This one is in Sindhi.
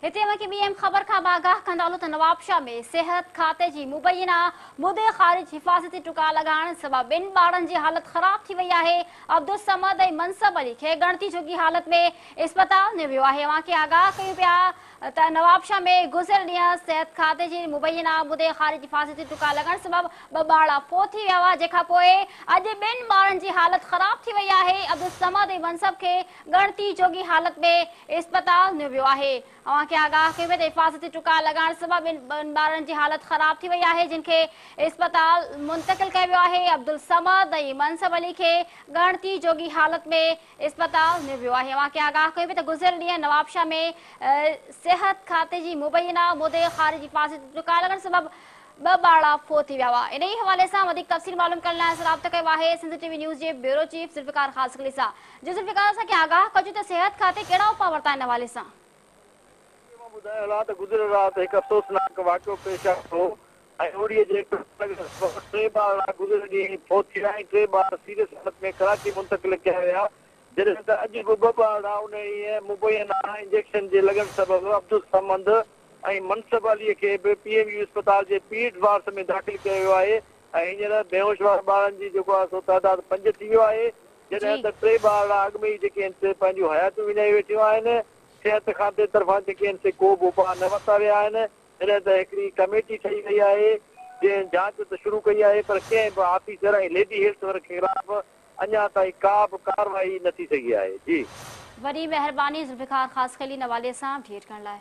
هتي اوهان کي ٻي اهم خبر کان به آگاهه ڪندا هلون ته نوابشاهه ۾ صحت کاتي جي مبينا مدي خارج حفاظتي ٽڪا لڳائڻ سبب ٻن ٻارڙن جي حالت خراب ٿي وئي آهي، عبدالصمد ۽ منصب علي کي ڳڻتي جوڳي حالت ۾ اسپتال نيو ويو آهي، اوهان کي آگاهه ڪيون پيا ته نوابشاهه ۾ گذريل ڏينهن صحت کاتي جي مبينا مدي خارج حفاظتي ٽڪا لڳڻ سبب ٻه ٻارڙا فوت ٿي ويا هئا، جنهن کان پوء اڄ ٻن ٻارڙن جي حالت خراب ٿي وئي آهي، عبدالصمد ۽ منصب کي ڳڻتي جوڳي حالت ۾ اسپتال نيو ويو آهي. اوهان کي آگاهه ڪيو ويو ته حفاظتي ٽڪا لڳائڻ سبب ٻن ٻارڙن جي حالت خراب ٿي وئي آهي جن کي اسپتال منتقل ڪيو ويو آهي. عبدالصمد ۽ منصب علي کي ڳڻتي جوڳي حالت ۾ اسپتال نيو ويو آهي. اوهان کي آگاهه ڪيو ويو ته گذريل ڏينهن نوابشاهه ۾ صحت کاتي جي مبينا مدي خارج حفاظتي ٽڪا لڳڻ سبب ٻه ٻارڙا فوت ٿي ويا هئا. انهي حوالي سان وڌيڪ تفصيل معلوم ڪرڻ لاء اسان رابطو ڪيو آهي سنڌ ٽي وي نيوز جي بيورو چيف ذوالفقار خاصخيلي سان. جي ذوالفقار اسان کي آگاهه ڪجو ته صحت کاتي ڪهڙا اپاء ورتا ان حوالي سان. جيئن مان ٻڌايو هلان ته گذريل رات هڪ افسوسناڪ واقعو پيش آيو هو ۽ اڙيء جي ٽڪر لڳڻ سبب ٽي ٻارڙا گذريل ڏينهن فوت ٿي ويا ۽ ٽي ٻار سيريس حالت ۾ ڪراچي منتقل ڪيا ويا جڏهن ته اڄ به ٻه ٻارڙا انهيء مبينا انجيڪشن جي لڳڻ سبب عبدالصمد ۽ منصب علي کي به پي ايم يو اسپتال جي پيڊ وارڊ ۾ داخل ڪيو ويو آهي ۽ هينئر بيهوش وارن ٻارن جي جيڪو آهي سو تعداد پنج ٿي ويو آهي جڏهن ته ٽي ٻارڙا اڳ ۾ ئي جيڪي آهن سي پنهنجون حياتيون وڃائي ويٺيون آهن، صحت کاتي طرفان جيڪي آهن سي ڪو به اپاء نه ورتا ويا آهن، جڏهن ته هڪڙي ڪميٽي ٺهي وئي آهي جنهن جاچ ته شروع ڪئي آهي پر ڪنهن به آفيسر ۽ ليڊي هيلٿ ورڪر خلاف اڃا تائين ڪا به ڪارروائي نه ٿي سگهي آهي. جي. وڏي مهرباني ذوالفقار خاصخيلي ان حوالي سان اپڊيٽ ڪرڻ لاء.